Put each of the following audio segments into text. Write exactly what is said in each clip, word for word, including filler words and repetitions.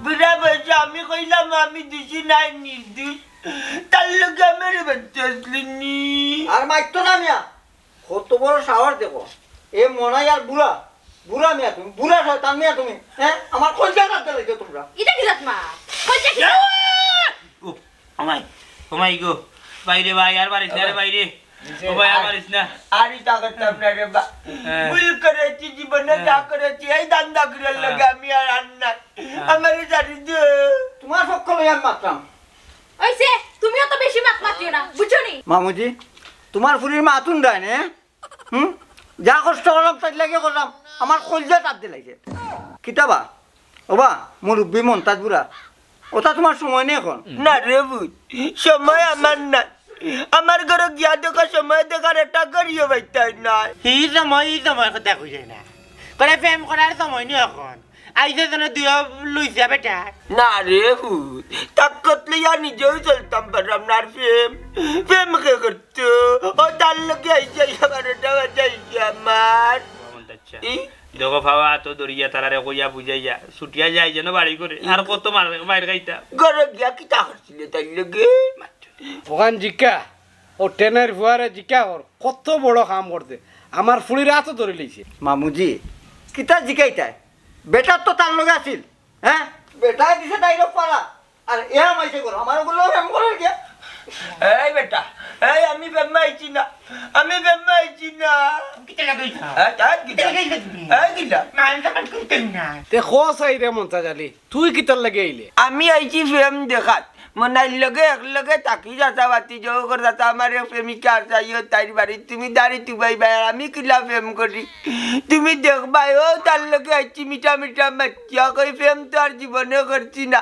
বুড়া বয়সে আমি কইলাম আমি দোষী নায়, নির্দোষ। তার লগে আমার বাচ্চা আসলে নি। আর মারতো না মিয়া, কত বড় সাহস দেখো। এ মনাই আর বুড়া, বুড়া মিয়া তুমি, বুড়া শয়তান মিয়া তুমি। হ্যাঁ, আমার কলজা কাটতে লাগছো তোমরা। ইটা কিলাত মা? কলজা কিলাত? ও, ও মাই, ও মাই গো, বাইরে ভাই, আর মারিস না রে বাইরে। ও ভাই, আর মারিস না। আর ইটা করতাম না রে বা। হ্যাঁ। ভুল করেছি জীবনে, হ্যাঁ। যা করেছি, এই ধান্দা করার হ্যাঁ। লগে আমি আর, আর না। হ্যাঁ। আমারে ছাড়ি দে। তোমার পক্ষ লই আমি মাতলাম। ওই যে, তুমিও তো বেশি মাত মাতিও না, বুঝছো নি? মামুজি, তোমার ফুরির মাতুন দেয় নে? হুম? যা কষ্ট করলাম, তার লাগে করলাম। আমার কলজা তাপ দিলাইছে। কিতাবা? ওবা, মুরব্বি মন্তাজ বুড়া। ওটা তোমার সময় নেই এখন। না রে বুত, সময় আমার না। আমার ঘরে গিয়া দেখা সময় দেখার এটা করিও বাইতাই নাই। হি সময়, হি সময় কথা কই যায় না। করে প্রেম করার সময় নেই এখন। আইছে যেন দুইও লইছে বেটা। না রে পুত, তাকত লইয়া নিজেও চলতাম পারলাম না। আর প্রেম, প্রেম কে করতো? ও তার লগে আইছে, আইয়া বারোটা বাজাইছে আমার। আচ্ছা। ই? দেখো বাবা, তো দরিয়া তারারে কইয়া বুঝাইয়া, ছুটিয়া যায় যেন বাড়ি করে। আর কত মার, মাইর খাইতা? ঘরে গিয়া কিতা করছিলে তার লগে? ওখান জিকা, ও টেনের ফুয়ারে জিকা কর, কত বড় কাম করতে। আমার ফুড়ির আতো ধরি লইছে। মামুজি, কিতা জিকাইতায়? বেটার তো তার লগে আছিল, হ্যাঁ? বেটায় দিছে তাইর পাড়া, আর এ আমাইছে করো, আমার ওগুলো আমি করার গিয়া। এই বেটা, এই আমি প্রেম আইছি না, আমি প্রেম আইছি না। কিতা লাগাইছ? এই, তাই কিতা? কিতা লাগাইছ তুমি? এই কিতা? মাইন তো কাট করতে না। তে খোস আই রে মন্তাজ আলী, তুই কিতার লগে আইলে? আমি আইছি প্রেম দেখাত। মনাইর লগে এক লগে থাকি যাতা বাতি জগর যাতা আমার এক প্রেমিকা আছে, আইও তাইর বাড়ি। তুমি দাড়ি তুবাই ভাই, আর আমি কিলা প্রেম করি? তুমি দেখবায়, ও তার লগে আইছি মিঠা মিঠা মাতিয়া কই প্রেম তো আর জীবনে করছি না।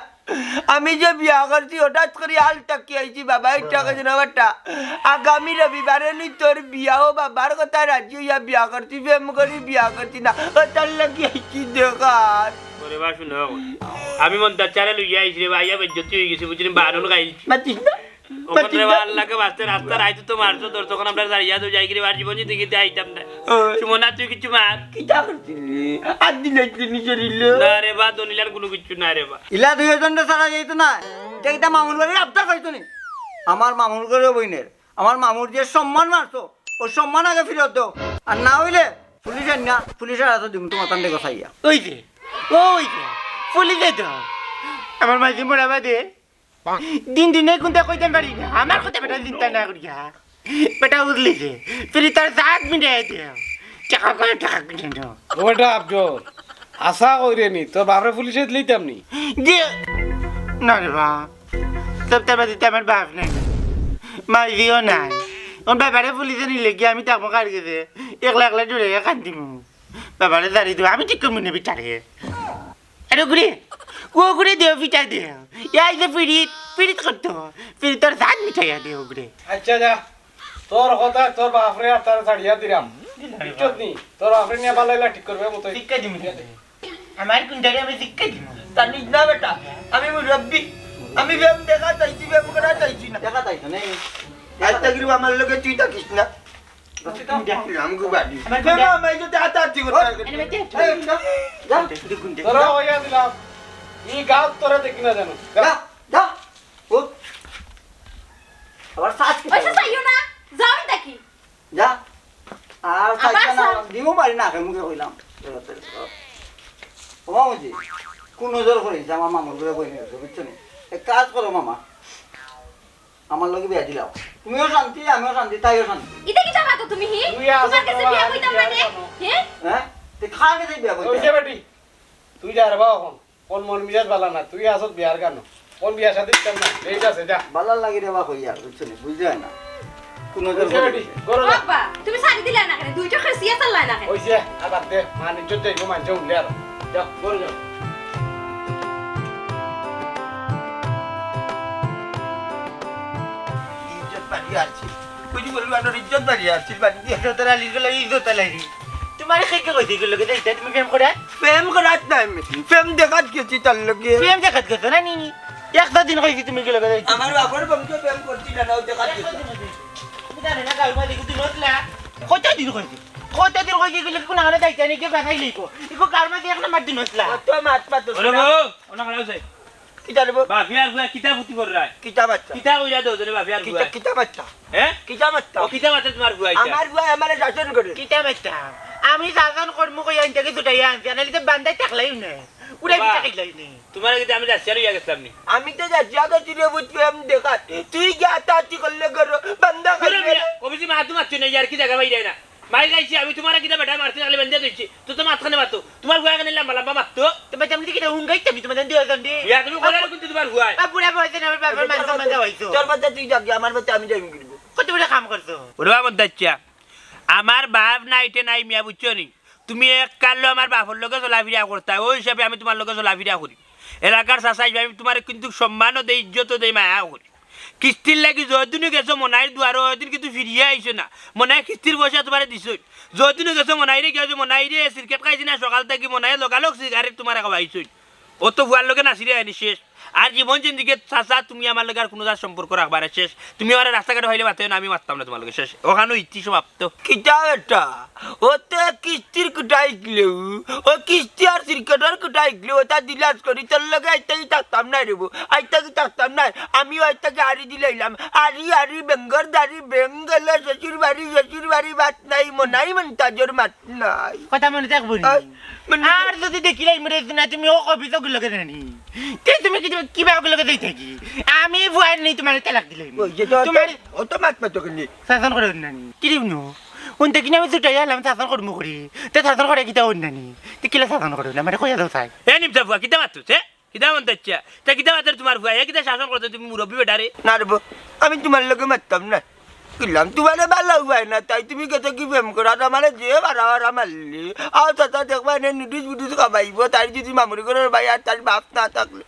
আমি যে বিয়া করছি, হঠাৎ করি আল তাকি আইছি, বাবা, ইটা কে যেন বেটা। আগামী রবিবারে নি তোর বিয়া, ও বাবার কথা রাজি হইয়া বিয়া করছি, প্রেম করি বিয়া করছি না। ও তার লাগি আইছি দেখাত। ওরে বা, শুনো, আমি মন্তাজ চারে লইয়া আইছি রে বা, আইয়া বেজ্জতি হয়ে গেছি, বুঝলি, বারণ খাইছি। মাতিস না? ওখান রে বা, আল্লাহকে বাঁচতে রাস্তা রাইতে তো মারছো, ধর, তখন আমরা দাঁড়িয়ে তো যাই গিরে, আর জীবন জিতে গিয়ে আইতাম না। ওই। সুমনা, তুই কিছু মার। কিতা করছিলি? আর দিলে দিলি শরীরে। না রে বা, দলিলার কোনো কিছু না রে বা। ইলা দুইজন ছাড়া যাইতো না। এটা কিতা মামুর বাড়ির আবদার পাইতো নি? আমার মামুর ঘরে বইনের, আমার মামুর যে সম্মান মারছো, ও সম্মান আগে ফিরত দাও। আর না হইলে পুলিশ আন না, পুলিশের হাতে দিম তোমার তান্ডে গোসাইয়া। ওই যে, ওই যে, পুলিশে তো আমার মাঝে মোড়া বাদে দিন দিনে কোনটা কইতাম পারি না, আমার কথা বেটা চিন্তা না করিয়া। বেটা উঠলি যে, ফিরি তার জাত মিটাই দে। টাকা করে টাকা কিনে নাও। ও বেটা আফজল, আশা কইরে নি, তোর বাপরে পুলিশে দিলিতাম নি? যে, না রে বা, সব তার বাদে তো আমার বাপ নাই। মাইজিও নাই। ওর বাবারে পুলিশে নিলে কি আমি থাকবো কার গেছে? একলা একলা ডরে কান্দিমু। বাবারে দাঁড়িয়ে দেবো, আমি ঠিক করবো না বেটারে। আরে ওগুরে, ও ওগুরে দেও, পিঠা দেও। এই যে পিরিত, পিরিত করতো। পিরিত তোর জাত মিটাইয়া দেও ওগুরে। আচ্ছা যা, তোর কথা তোর বাপরে আর তারা ছাড়িয়া দিলাম। দিলাম রে ইজ্জত বাপ। নি, তোর বাপরে নিয়ে বালাইলা ঠিক করবে মতো। শিক্ষা দিমু রে। আমার কোনটারে আমি শিক্ষা দিমু। জানিস না বেটা, আমি মুরব্বি, আমি ব্যায়াম দেখা চাইছি, ব্যায়াম করা চাইছি না। দেখা চাইছো না? আজ তাকির আমার লগে তুই থাকিস না। তোরা হইয়া দিলাম। এই গাঁও তোরা দেখি না জানো। যা, যা। উঠ। আবার সাজ কি ওই সাজ আইও না। যাও দেখি। যা। আর আবার সাজ না, সাজ। দিমু বাড়ি না, মুখে কইলাম। ও মামুজি, কোন নজর করিস, আমার মামুর ঘরে বই নিয়ে বুঝছো নি? এক কাজ করো মামা, আমার লগে বিয়া দিলাও। তুমিও শান্তি, আমিও শান্তি, তাইও শান্তি। ইতা কিতা মাতো তুমি হি? তুই আছো তোমার কাছে বাবা, বিয়া আমি কইতাম বিয়ার মানে? কেন? হে? হ্যাঁ? তুই কার কাছে বিয়া কইতে? ওই যে বেটি, তুই যা রে বাবা এখন। কোন মন মিজাজ বালা না, তুই আসত বিয়ার কেন? কোন বিয়া শাদি দিতাম না? এই আছে, যা। বালা লাগি রে বাবা কই আর, বুঝছো নি? বুঝতে হয় না। কোন ওই যে বেটি, করো যা। বাবা, তুমি শাদি দিলা না কেন? দুইটা খেসিয়া চাল্লা না কেন? ওই যে, আবার দে, মান ইজ্জত যাইবো, মানছে উঠলে আর। যা, করো যা। ইজ্জত বাড়ি আছে। বুঝি বলবি, আমার ইজ্জত বাড়ি আছে, বাড়ি দিয়ে। ইজ্জত আলীর গলা, ইজ্জত আলী। তোমার কে কে কইছে এগুলো লগে যাইতে? তুমি প্রেম করে? প্রেম করাত নাই আমি। প্রেম দেখাত গেছি তার লগে। প্রেম দেখাত গেছো না নি? একটা দিন কইছি তুমি এগুলো লগে যাইতে। আমার বাপর বংশ প্রেম করছি না, নাও দেখাত গেছি। তুমি জানো না, গাঁর মাঝে কিন্তু নজলা। কত দিন কইছি? কতদিন কইছি, ইগুলো কোন আনে যাইতে নাকি, বাসাই লইব। ইগো কার মাঝে এক নাম্বার দিন আসলা। কত মাত মাত ওরে বউ, ওনা খারাপ আছে। কিতা রে বউ? বাফিয়ার ফুয়া কিতা ফুতি কররায়? কিতা বাচ্চা? কিতা কইরা দেও জনে বাফিয়ার কিতা, ফুয়া? কিতা বাচ্চা? হ্যাঁ? কিতা বাচ্চা? ও কিতা বাচ্চা তোমার ফুয়া ইটা? আমার ফুয়া আমারে শাসন করে। কিতা বাচ্চা? আমি শাসন করমু কই আনতে কি ছুটাইয়া আনছি, আনালি তো বান্দাই থাকলাই না। উড়াই বাবা, পিঠা খাইলাই নে। তোমার কিতা আমি যাচ্ছি আর ইয়া গেছিলাম নি? আমি তো যাচ্ছি আগে চিরে বুঝছি আমি দেখাত। তুই গিয়া আত্মাহাতি করলে করো, বান্দা তোরা খাইলে মিয়া, না। কবিজি মা তুমি মারছো না, ইয়ার কি জায়গা বাইরে না। মাই গাইছি আমি তোমার কিতা বেটা মারতে খালি বান্দিয়া দিচ্ছি। তো তো মাঝখানে মারতো। তোমার ফুয়া কেন লম্বা লম্বা মারতো? তো বেটা আমি কিতা হুন গাইতে আমি তোমাদের দুইজন দি। ইয়া তুমি কোথায় কিন্তু তোমার ফুয়া? আ, বুড়া বয়সে না, আমার বাবার মান সম্মান দেওয়া হইতো। তোর বাচ্চা তুই যাবি, আমার বাচ্চা আমি যাইব কিন্তু। কত বড় কাম করছো? ওরে বাবা, দাচ্চা। আমার বাপ নাই, ইটে নাই মিয়া, বুঝছো নি? তুমি এক কালো আমার বাপর লগে চলাফিরা করতা, ওই হিসাবে আমি তোমার লগে চলাফিরা করি। এলাকার চাচা হিসাবে আমি তোমারে কিন্তু সম্মানও দেই, ইজ্জতও দেই, মায়াও করি। কিস্তির লাগি যদিনও গেছো মনাইর দুয়ারো, ওইদিন কিন্তু ফিরিয়া আইছো না। মনাই কিস্তির পয়সা তোমারে দিছইন। যদিনও গেছো মনাইরে গিয়া যে মনাইরে সিগারেট খাইছি না সকাল থাকি, মনাই লগালগ সিগারেট তোমারে খাওয়াইছইন। ও তো ফুয়ার লগে নাচিরে আনি শেষ। আর জীবন জিন্দিগি চাচা, তুমি আমার লগে আর কোনো জাত সম্পর্ক রাখবা না, শেষ। তুমি আমার রাস্তাঘাটে পাইলে মাতিও না, আমি মাততাম না তোমার লগে, শেষ। ওখানে ইতি সমাপ্ত। কিতা বেটা? ও তো কিস্তির কুটাইকলেও, ও কিস্তি আর সিগারেটর কুটাইকলেও, ওটা দিলাস করি, তোর লগে আইতাকি থাকতাম না রে বউ, আইতাকি থাকতাম না। আমিও আইতাকি আড়ি দিলাইলাম, আড়ি, আড়ি, বেঙ্গর দাড়ি, বেঙ্গলে শ্বশুর বাড়ি, শ্বশুর বাড়ি, বাত নাই, মনাই মন্তাজর মাত নাই। কথা মনে থাকবো নি? আই, মানে আর যদি দেখিলাই মরে না, তুমি ও কবি তো গুলোকে জানি। তে তুমি কি, কিবা গুলোকে দেই থাকি? আমি ফুয়ার নেই তোমার তালাক দিলাই। ওই যে তো, তোমার ও তো মাত মাতো কেন? শাসন করে নানি। কি রে নো? উনতে কিনা আমি ছুটাই আলাম, শাসন করমু করি। তে শাসন করে কিতা অন্যানি? তে কিলা শাসন করে না? মানে কইয়া দাও চাই। এ নিমতা ফুয়া, কিতা মাতছো, হে? কিতা মন চাইছে? তে কিতা মাতের তোমার ফুয়া? এ কিতা শাসন করতে তুমি মুরব্বি বেটারে? না রে বউ, আমি তোমার লগে মাততাম না। কিলাম তোমারে ভালা পায় না, তাই তুমি কত কি প্রেম করো, আর আমারে যে বারা বারা মারলি। আও চাচা দেখবা এনে নুডুস বুডুস খাবাইবো, তাই যদি মামুরি করে ভাই আর তার বাপ না থাকলে।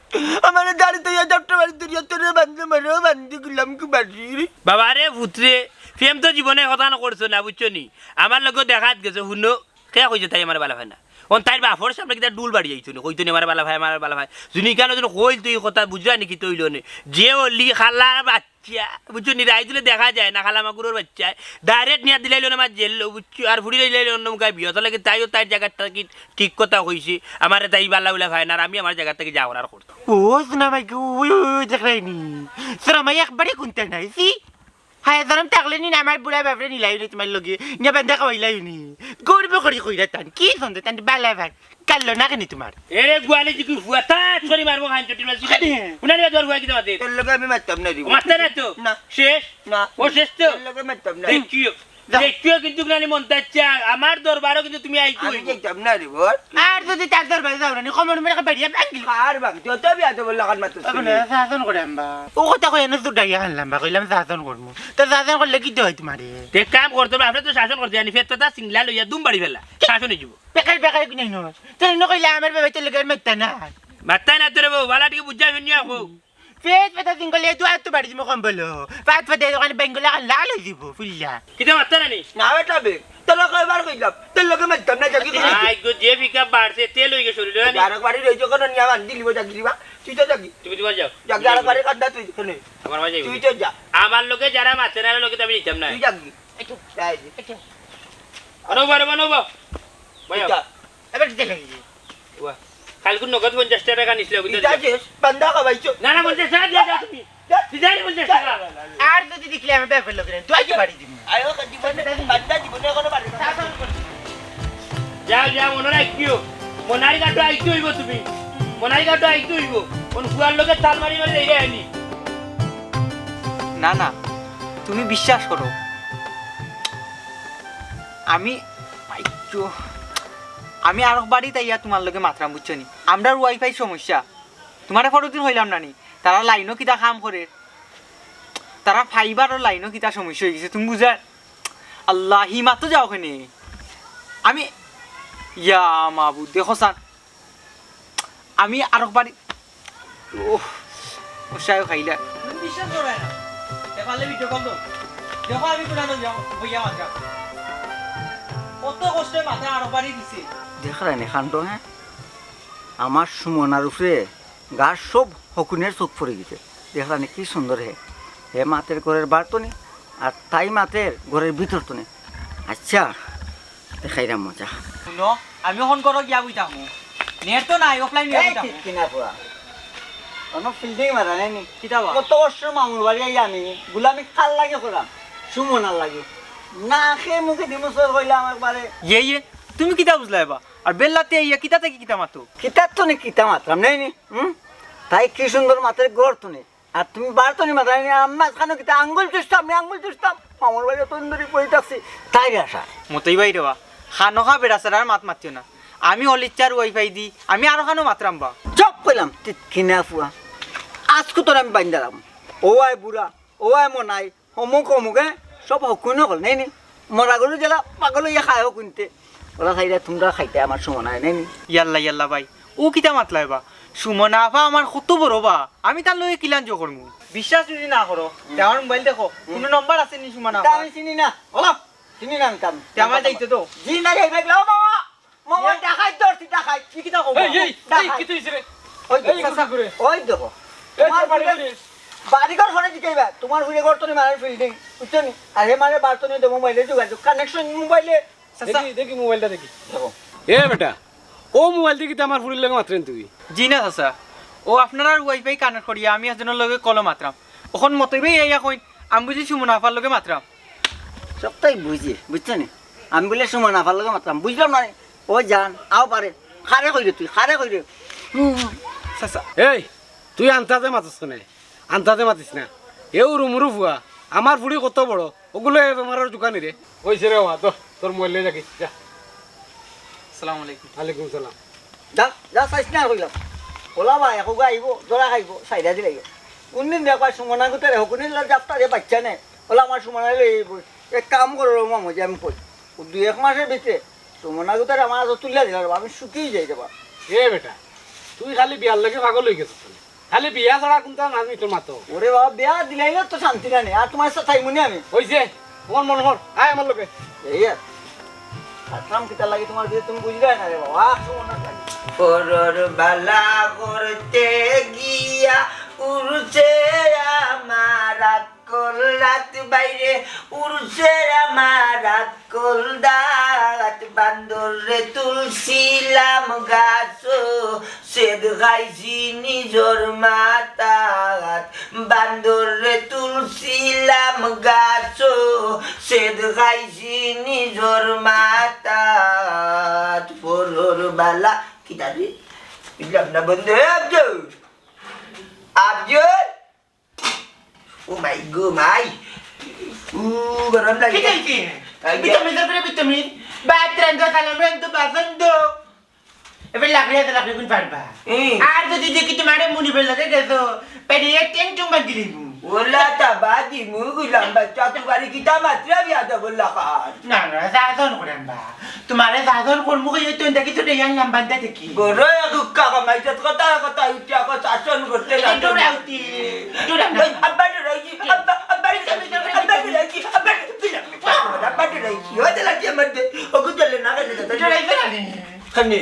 আমারে দাড়ি তো ইয়া ডক্টর বাড়ি তুই তোরে বান্ধে মরেও বান্ধি কিলাম কি বাড়ি। বাবা রে পুত্রে, প্রেম তো জীবনে কথা না করছো না, বুঝছো নি? আমার লগে দেখাত গেছে, হুনো, কে কইছে তাই আমার ভালা পায় না? অন তাইর বাপর সামনে কিতা ডুল বাড়ি আইছো নি? কইতো নি আমার ভালা পায়, আমার ভালা পায়। জুনি কেন যেন কইল তুই কথা বুঝরা নি কি তৈল নে? যে অলি খালা বাচ্চা, বুঝছো নি? রাইত হইলে দেখা যায় না, খালা মাগুরর বাচ্চা। ডাইরেক্ট নিয়া দিলাইলো না আমার জেল, বুঝছো? আর ফুড়ি দিলাইলো অন্য মুখায় বিয়া। তাহলে কি তাইও তাইর জায়গাটা কি ঠিক কথা কইছে? আমারে তাই ভালা উলা পায় না, আর আমি আমার জায়গা থাকি যা করার করতাম। ও সোনা ভাই গো, ওই, ওই, ওই, দেখরায়নি। সোনা ভাই একবারে কুন্তা নাই, সি? হায়, জনম থাকলে নি না আমার বুড়া বাপরে নিলাই নি তোমার লগে। নিয়া বান্ধা খাওয়াইলাই নি। গর্ব করি কইরা তান। কি সন্দেহ তান বালা ভাই। কাল্লো না কেন তোমার? এরে গোয়ালি জিকি ফুয়া, তা ছড়ি মারবো খান চটির মাঝে। আরে। উনারে দর ফুয়া কিতা মাতে? তোর লগে আমি মারতাম না রে বউ। মারতে না তো? না। শেষ? না। ও শেষ তো? তোর লগে মারতাম না। দেখিও। যা। দেখিও কিন্তু নানি মন চাচ্ছে, আমার দরবারও কিন্তু তুমি আইতে আমি হইব। যাইতাম না রে বউ। আর যদি তার দরবারে যাও না, নি কমর মেরে বাড়িয়া ভাঙিল। আর ভাঙ, যত বিয়া তো বললা কান মাত্র তবে শুনি। না, শাসন করে আম্বা। ও কথা কই না, তো ডাইয়া আনলাম বা, কইলাম শাসন করমু। তো শাসন করলে কি হয় তোমারে? তে কাম করতে হবে, আপনি তো শাসন করতে জানি, ফের তো তার সিংলা লইয়া দুম বাড়ি ফেলা। শাসন হয়ে যাব। বেকার বেকার কি নাই নয়। তুই ন কইলে আমার বাবা তোর লগে আর মারতা না। মারতাই না তোরে বউ, বালা টিকে বুঝা শুনিয়া বউ। পেট পেটা দিন গলে দু হাত বাড়ি দিমু কম বলো। পাত পাতে দোকানে বেঙ্গল লাল হয়ে দিব, ফুল্লা। কিতা মারতা না নি? না বেটা বে, তোর লগে এবার কইলাম, তোর লগে মারতাম না, জাগি কইলি। আই গো, যে পিকআপ বাড়ছে, তেল হয়ে গেছে শরীরে, জানি? আরেক বাড়ি রইছে কোনো নিয়া বান্ধি দিব, জাগি দিবা। তুই তো জাগি। তুমি তোমার যাও। জাগি আরেক বাড়ি কান্দা তুই, শুনে। আমার বাড়ি যাইবি। তুই তো যা। আমার লগে যারা মারছে না, এর লগে তো আমি নিতাম না। তুই জাগি। একটু। তাই যে। একটু। আরো বারো বানো বা। ভাই। এটা। এবার দিতে লাগি। ওয়া। কালকুর নগদ পঞ্চাশ টাকা নিছিল, বুঝতে দিতা দিও। যে, বান্দা খাবাইছো। না, না, পঞ্চাশ টাকা দিয়া যাও তুমি। যা। দিতা নি পঞ্চাশ টাকা। আর যদি দেখলে আমি ব্যাপার লোক রে, তুই কি বাড়ি দিবি? আয়ো, জীবনে, বান্দা জীবনে এখনো বাড়ি না। যাও, যাও, মনে রাখিও। মনাই ঘাটো আইতে হইব তুমি। মনাই ঘাটো আইতে হইব। কোন ফুয়ার লোকের তাল মারি মারি এই আইনি। না, না, তুমি বিশ্বাস করো। আমি, আইচ্ছো, আমি আরক বাড়িত আইয়া তোমার লগে মাতরাম, বুঝছো নি? আমরার ওয়াইফাই সমস্যা। তোমারে ফটোদিন কইলাম না নি? তারা লাইনও কিতা কাম করে, তারা ফাইবারও লাইনও কিতা সমস্যা হয়ে গেছে, তুমি বুঝার? আল্লাহ, হিমাতো যাও কেনে? আমি, ইয়া মাবুদ, দেখো সান, আমি আরক বাড়ি, ওহ, মশায় খাইলা। তুমি বিশ্বাস করো না। দেখালে ভিডিও কল দাও। দেখো আমি কোরআন যাও, বইয়া মাত্রা। কত কষ্টে মাথা আরক বাড়ি দিছে। দেখরা নি কাণ্ড, হ্যাঁ? আমার সুমনার উপরে গার সব হকুনের চোখ পড়ে গেছে। দেখরা নি কি সুন্দর হে। হে মাতের ঘরের বার তনে, আর তাই মাতের ঘরের ভিতর তনে। আচ্ছা, দেখাইরাম মজা। হুনো, আমি অখন ঘরো গিয়া বই থাকমু। নেট তো নাই, অফলাইন গিয়া এই বই থাকমু। ঠিক কিনা পুয়া। অনো ফিল্ডিং মারা নাই নি? কিতা বা? কত বছর মামুর বাড়ি আই আমি, গুলামি কার লাগি করাম? সুমনার লাগি। না খেয়ে মুখে দিমু চড় কইলাম একবারে। ইয়ে, ইয়ে, তুমি কিতা বুঝলায় বা? আর বেল্লাতে ইয়া কিতা থাকি কিতা মাতো? কিতার তো নি কিতা মাতরাম, নাই নি? হুম? তাই কি সুন্দর মাতের ঘর তো নি। আর তুমি বার তো নি মাতরায় নি, আম্মা খানো কিতা আঙ্গুল চুষতাম, আমি আঙ্গুল চুষতাম। মামুর বাড়ি অতদিন ধরি পড়ি থাকছি, তাই আশা। মতই ভাই রে বা, খানো খা বেড়া ছাড়ার মাত মাতিও না। আমি অলিচ্চার ওয়াইফাই দি, আমি আরো খানো মাতরাম বা। চুপ কইলাম, তিতকিনা ফুয়া। আজকু তোর আমি বাইন্দারাম। ও আয় বুড়া, ও আয় মনাই, অমুক অমুকে সব হকুন হকল, নেই নি? মরা গরু যেলা পাগল হইয়া খায় হকুনতে। ওরা খাইলে তোমরা খাইতে আমার সময় নাই, নেই নি? ইয়াল্লা, ইয়াল্লা ভাই, ও কিতা মাতলায় বা? সুমনা আফা আমার কত বড় বা, আমি তার লগে কিলান জো করমু? বিশ্বাস যদি না করো, তে আমার মোবাইল দেখো, কোনো নম্বর আছে নি সুমনা তা আফা? আমি চিনি না, ওলা, চিনি না আমি তার তে আমার নম্বর। যাইতে দাও। জি না, যাইবে, ও বাবা, মামা, এ? ডাকাইত ধরছি, ডাকাইত। কি কিতা কও? এই, এই, এই, ডাকাইত। কিতা হইছে রে? ওই এই, দেখো, কি করে? ওই দেখো। এই, তোমার তোর বাড়ি ঘরে, ঘরে। বাড়ি ঘর ফোনে জিগাইবা, তোমার ঘরে ঘর তো নি মারার ফিল্ডিং, বুঝছো নি? আর হে মারে বার তো নি দে মোবাইলে যোগাযোগ, কানেকশন মোবাইলে। চাচা। দেখি, দেখি মোবাইলটা দেখি। দেখো। এ বেটা, ও মোবাইল দেখি তো আমার ফুরির লগে মাতরে নি তুই। জি না চাচা, ও আপনারার ওয়াইফাই কানেক্ট করিয়া আমি একজনের লগে কলো মাতরাম। অখন মতই ভাই আইয়া কইন, আমি বুঝি সুমনা আফার লগে মাতরাম। সবটাই বুঝি, বুঝছো নি? আমি বুলে সুমনা আফার লগে মাতরাম, বুঝলাম না নি? ও জান, আও পারে। খারে কইরে তুই, খারে কইরে। হুম। চাচা। এই, তুই আন্তাজে মাতস কেনে? আন্তাজে মাতিস না। এ উরুমুরু ফুয়া, আমার ফুড়ি কত বড়, ওগুলো এ বেমারর জুকানি রে। ওই সে রে বাবা, তো, তোর মোবাইল লই যাকি, যা। আসসালামু আলাইকুম। ওয়ালাইকুম সালাম। যা, যা, চাইস না আর কইলাম। ওলা ভাই, একগু আইবো, ধরা খাইবো, সাইডা দিলাইবো। কোনদিন দেখবা সুমনা গুতারে হকুনি লড় যাত্রা যে বাচ্চা নে, ওলা আমার সুমনা লই আইবো। এক কাম করো রে মামু, যে আমি কই। ও দুই এক মাসের ভিতরে সুমনা গুতারে আমার হাতে তুলিয়া দিলাম, আমি শুকিয়ে যাই রে বাবা। এ বেটা, তুই খালি বিয়ার লগে পাগল হয়ে গেছিস তাহলে। খালি বিয়া ছাড়া কোনটা না আমি তোর মাতো। ওরে বাবা, বিয়া দিলাইলে তো শান্তি না নি, আর তোমার সাথে থাইমু নি আমি। ওই যে, আমার মনে হর, আয় আমার লগে। এই আর। আসলাম কিতার লাগি তোমার বিয়ে তুমি বুঝলে না রে বাবা, আর সুমনা লাগে। পরর বালা করতে গিয়া উড়ছে আমার আত কল রাত বাইরে উড়ছে আমার আত কল দাঁত। বান্দররে তুলছিলাম গাছো, সেদ খাইছি নিজর মাথাত। বান্দররে তুলছিলাম গাছো, সেদ খাইছি নিজর মাথাত। পরর বালা, কিতা রে? বুঝলাম না বন্ধু। এ আব্দুল, আব্দুল, ও মাই গো মাই। উ, গরম লাগে। কিতা অইছে? আই, ভিটামিন দরকার, ভিটামিন। ভাত রান্ধো, কালাম রান্ধো, বাসন ধো। এবার লাকড়ি আছে, লাকড়ি কোন পারবা? হুম। আর যদি দেখি তোমারে মুনিবের লগে গেছো, পেটে এক টেন টুম বান্ধি লইবো। ওলা তা বাদি মুগুলাম বাচ্চা, তুই বাড়ি কিতা মাত্রা বিয়া দেবো লাখান? না, না, শাসন করেন বা। তোমারে শাসন করমু কই, তুই দেখি তো ডেয়ান লাম্বান্তা দেখি। বড় এক হুক্কা কমাইছত, কথা কথা উঠে এখন শাসন করতে এটা লাগে। ডরাউতি, ডরাউ না। এই, আব্বা ডরাইছি, আব্বা, আব্বা ডরাইছি, আব্বা ডরাইছি, আব্বা ডরাইছি, আব্বা ডরাইছি। ও দিলা কি আমার দে, ওকে চলে না, কেন দাদা? ডরাইছে না নি? খানি।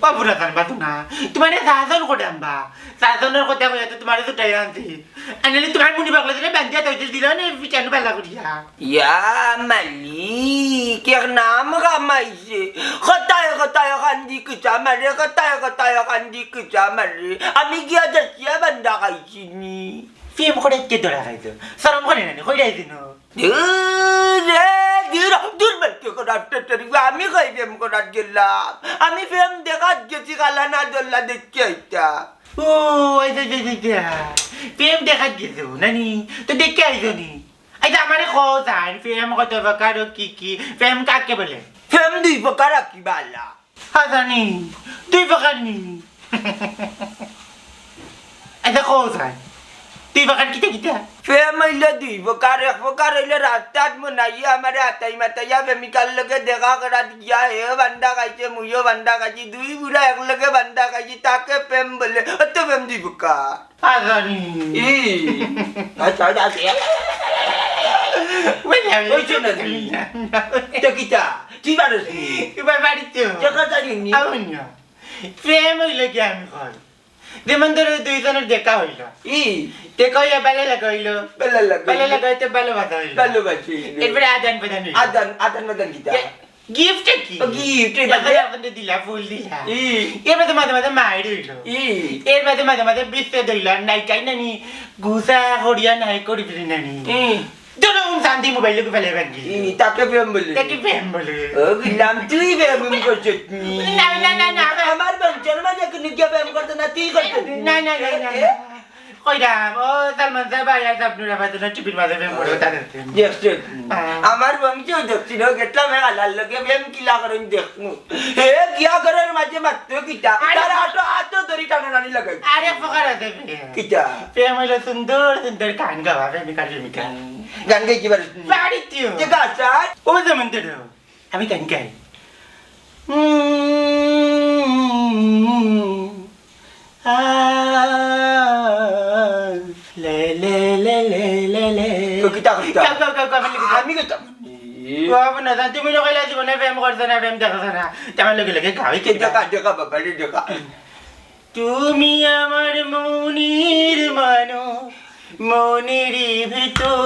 বাবুরা তার বাতু না। তোমারে শাসন করে আনবা। শাসনের কথা কইয়া তো তোমারে তো টাই আনছি। আনলে তোমার মুনি পাগলা দিলে বান্ধিয়া তো দিল না, বিচানু বালা করিয়া। ইয়া মালিক, এক নাম কামাইছে। কথায় কথায় কান্দি কিচা মারে, কথায় কথায় কান্দি কিচা মারে। আমি গিয়া দেখিয়া বান্দা খাইছি নি। প্রেম করে কে ধরা খাইছো? শরম করে না নি? কই যাইছি নো? দূর রে, দূর, দূর বেটি করার টেটেরি। আমি কই প্রেম করার গেলাম? আমি প্রেম দেখাত গেছি, কালা না দল্লা দেখতে আইতা। ও, এই যে, যে, যে, যে, প্রেম দেখাত গেছো, নানি? তো দেখতে আইছো নি? আচ্ছা, আমারে কও চাইন, প্রেম কত প্রকার ও কি কি? প্রেম কাকে বলে? প্রেম দুই প্রকার আর কি বালা। হ্যাঁ, জানি। দুই প্রকার নি? আচ্ছা, কও চাইন। দুই প্রকার কিতা কিতা? প্রেম অইলো দুই প্রকার। এক প্রকার অইলো রাস্তাত মনাইয়া আমারে আতাই মাতাইয়া প্রেমিকার লগে দেখা করাত গিয়া হেও বান্দা খাইছে, মুইও বান্দা খাইছি, দুই বুড়া একলগে বান্দা খাইছি, তাকে প্রেম বলে। অত প্রেম দুই প্রকার। আজানি। ই। আচ্ছা, আচ্ছা, আচ্ছা। ওই যে আমি ওই যে না তুমি। তো কিতা? তুই পারস নি? এবার বাড়িতে। দেখা যায়নি? আমি না। প্রেম অইলো কি আমি কই? যেমন ধরো দুইজনের দেখা অইলো। ই। দেখা অইয়া ভালা লাগা অইলো। ভালা লাগা ভালা অইলো। লাগা অইতে ভালোবাসা অইলো। ভালোবাসা অইলো। এরপরে আদান প্রদান অইলো। আদান, আদান প্রদান কিতা? এ- গিফট কি? ও, গিফট, এই এখন বাদে? আপনাদের দিলা, ফুল দিলা। ই। এর বাদে মাঝে মাঝে মাইর অইলো। ই। এর বাদে মাঝে মাঝে বিচ্ছেদ অইলো, আর নাই কাই নানি গুছা করিয়া নাই করি ফিরি নানি। ই। ধরো, উম, শান্তি মোবাইল লোকে ফেলে ভাঙ্গি। ই, তাকে প্রেম বলে। তাকে প্রেম বলে। ও, গিলাম, তুই প্রেম করছিস নি? না, না, না, না, না। আমার বংশের মাঝে কোনো কেউ প্রেম করতো না, তুই করছিস নি? না, না, না, না, এ? না। কইরাম, ও সালমান সাহেব আর শাবনূর আপাতত টিভির মাঝে প্রেম করে, তাদের প্রেম। দেখছো? হ্যাঁ। আমার বংশেও দেখছি না, গেছিলাম এক আলার লগে প্রেম কিলা করেন দেখমু। হে গিয়া ঘরের মাঝে মাত্র কিতা, আরে তার আটো, আটো ধরি টানাটানি লাগাই। আরে ফকর আছে প্রেম। কিতা? প্রেম হইলো সুন্দর সুন্দর গান গাওয়া, প্রেমিকা প্রেমিকা। গান গাই কি পারিস? পারি তুই। যে গাছ আর? ও যেমন তোর। আমি গান গাই। উম, আ, লে, লে, লে। তো কিতা করতা? গাও, গাও, গাও, গাও, আমি লিখি দিই। আমি কইতাম। বাবা না, তুমি না কইলা জীবনে প্রেম করছো না, প্রেম দেখছো না। তে আমার লগে লগে গাও, কি দেখা, দেখা বাবা রে, দেখা। তুমি আমার মনের মানুষ, মনের ভিতর,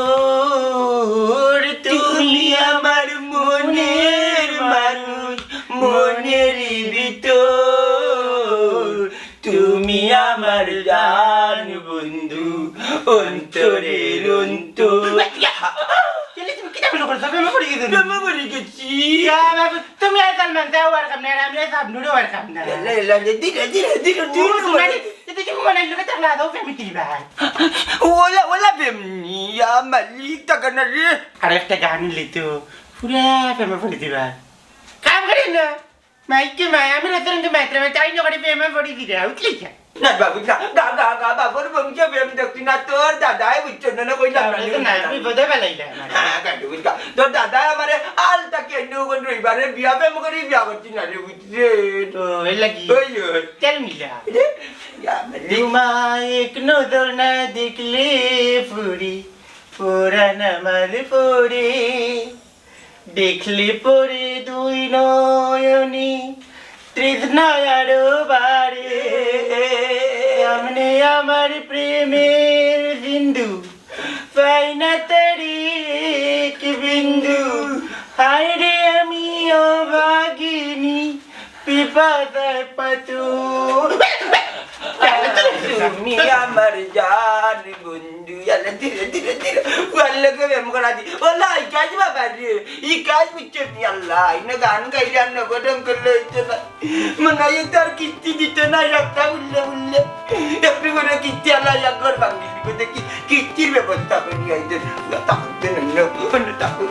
তুমি আমার মনের মানুষ, মনের ভিতর, তুমি আমার জান বন্ধু, অন্তরের অন্তর। তুমি কিতা মনে করছো? প্রেমে পড়ি গেছো? প্রেমে পড়ি গেছি। ইয়া বাবা, তুমি আর সালমান শাহ ওয়ার কাম না, আর আমি আর শাবনূরও ওয়ার কাম না। লে, লে, লে, ধীরে, ধীরে, ধীরে, ও, ধীরে। তোমার এই, এই যে মনে হইলো, এটা ক্লাস অফ এমনি কি ভাই? ওলা, ওলা বেমনি, ইয়া মালিক, টাকা না রে। আর একটা গান লিতো, পুরা প্রেমে পড়ি দিবা। কাম করে না। মাইকে মাই, আমি রাতের মধ্যে মাইত্রা মাই, তাই নগরে প্রেমে পড়ি দিরা, উঠলি যা। না বাবু, না, গা, গা, গা, বাবুর বংশে প্রেম দেখছি না, তোর দাদায় বুঝছো না, না, কইলাম না, তাহলে তো না, না। আমি বোধহয় বেলাইলাম। হ্যাঁ, গান্ডু বুঝ গা। তোর দাদায় আমারে আল তাকে এনে ওখান রবিবারে বিয়া প্রেম করি বিয়া করছি না রে, বুঝছে? তো, এর লাগি? ওই, ওই। তেল মিলা। রে, ইয়া, মানে তোমায় এক নজর না দেখলে পুরি, পুরান আমার পরে। দেখলে পরে দুই নয়নে তৃষ্ণা আরো বাড়ে। সামনে আমার প্রেমের সিন্ধু, পাই না তার এক বিন্দু। হায় রে আমি অভাগিনী, পিপাসায় পাথর। তুমি আমার জান বন্ধু, ইয়াল্লা, ধীরে, ধীরে, ধীরে। ওর লগে প্রেম করা দি। ওলা, ই কাজ বাবা রে, ই কাজ বুঝছো নি আল্লাহ? ইনো গান গাইলে আর নগদ অঙ্ক করলে হইতো না। মনে হয় তো আর কিস্তি দিত না, একটা উল্লে উল্লে। একটু করে কিস্তি আল্লাহ এক ঘর ভাঙি দিব, দেখি কিস্তির ব্যবস্থা করি আইতে। তখন তো নন্য, অন্য তখন।